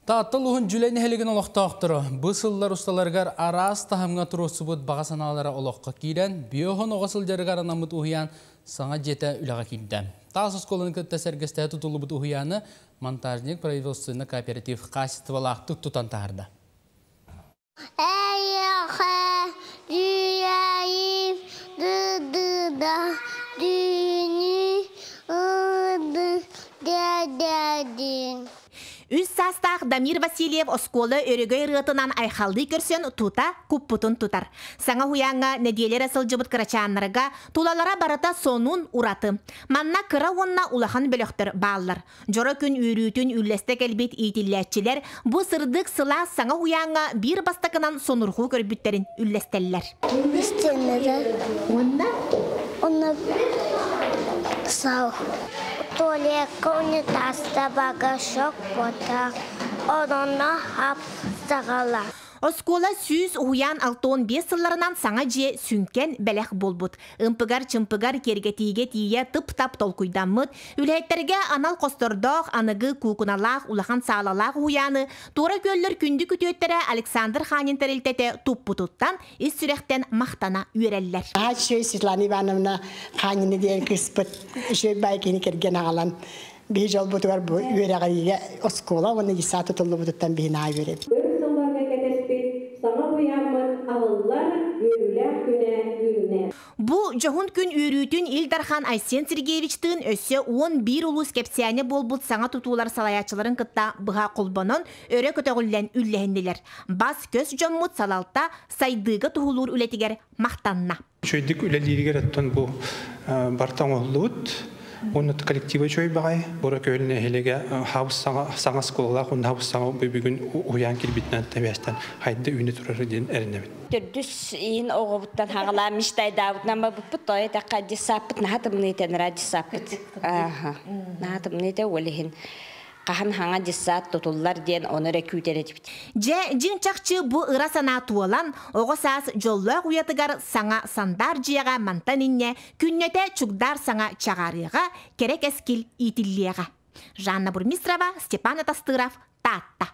Таатта улууһун Дьүлэй нэһилиэгин олохтоохторо бу сыллар усталарыгар араас таһымҥа туруорсубут баҕа санаалара олоххо киирэн, биоһон оҕо сылдьарыгар анаммыт уһуйаан саҥа дьиэтэ үлэҕэ киирдэ. Таас оскуоланы кытта сэргэстэһэ тутуллубут уһуйааны монтажник производственный кооператив хаачыстыбалаахтык тутан таһаарда. Эйиэхэ дьүүйэйим дыдыда дүүнү ыды дэдэдин. Үс саастаах Дамир Васильев оскуола өрөгөй ырыатынан айхаллыы көрсөн тута куппутун тутар. Саҥа уһуйааҥҥа нэдиэлэ эрэ сылдьыбыт кырачааннарга тулалара барыта сонун ураты. Манна кыра уонна улахан бөлөхтөр бааллар. Дьоро күн үөрүүтүн үллэстэ кэлбит иитиллээччилэр бу сырдык сылаас саҥа уһуйааҥҥа биир бастакынан сонурҕуу көрбүттэрин үллэстэллэр. Истэнэрэ. Уонна? Уонна сау. Туалекка унитазта багашок бота. Онно хап саҕала. Оскуола 100 уһуйаан 65 сылларынан саҥа дьиэ сүҥкэн бэлэх буолбут. Ымпыгар-чымпыгар киэргэтиигэ тиийэ тып-тап толкуйдаммыт, үлэһиттэргэ анал хостордоох, аныгы куукуналаах, улахан саалалаах уһуйааны Туора Күөллэр күндү күтүөттэрэ Александр Ханин тэрилтэтэ туппутуттан ис сүрэхтэн махтана үөрэллэр. Үчүгэй Светлана Ивановна Ханина диэн кыыспыт үчүгэй баай киһини кэргэн аҕалан биһи дьолбутугар бу үөрэҕиригэ оскуола уонна десант тутуллубутуттан биһи наһаа үөрэбит. Өр сылларга кэтэспит саҥа уһуйааммыт аһыллар үөрүүлээх күнэ үүннэ. Бу дьоһун күн үөрүүтүн Ил Дархан Айсен Сергеевичтыын өссө 11 улуус кэпсээнэ буолбут саҥа тутуулар салайааччыларын кытта быһа холбонон, өрө көтөҕүллэн үллэһиннилэр. Бас-көс дьоммут салалта сайдыыга туһулуур үлэтигэр махтанна. Үчүгэйдик үлэлииригэр оттон бу барыта оҥоһуллубут. Уонна коллектива үчүгэй баҕайы. Туора Күөл нэһилиэгэ хабыс саҥа саҥа оскуолалаах уонна хабыс саҥа бүгүн уһуйаан киирбитинэн тэбээстэн хайда үүнэ турар диэн эрэнэбит. Төрдүс иин оҕобуттан хаҕалаан мечтайдаабытынан барбыппыт, тоҕо этэххэ десаппыт наһаа тымныыта нара десаппыт. Ааха. Наһаа тымныыта ол иһин хаһан хаҥа десап тутуллар диэн ону эрэ күүтэр этибит. Дьэ, дьиҥ чахчы бу ыра санаа туолан, оҕо саас дьоллоох уйатыгар саҥа сандар дьиэҕэ мантан инньэ күннэтэ чугдаар саҥа чаҕаарыаҕа, кэрэ кэскил иитиллиэҕэ. Жанна Бурмистрова, Степан Атастыров, Таатта.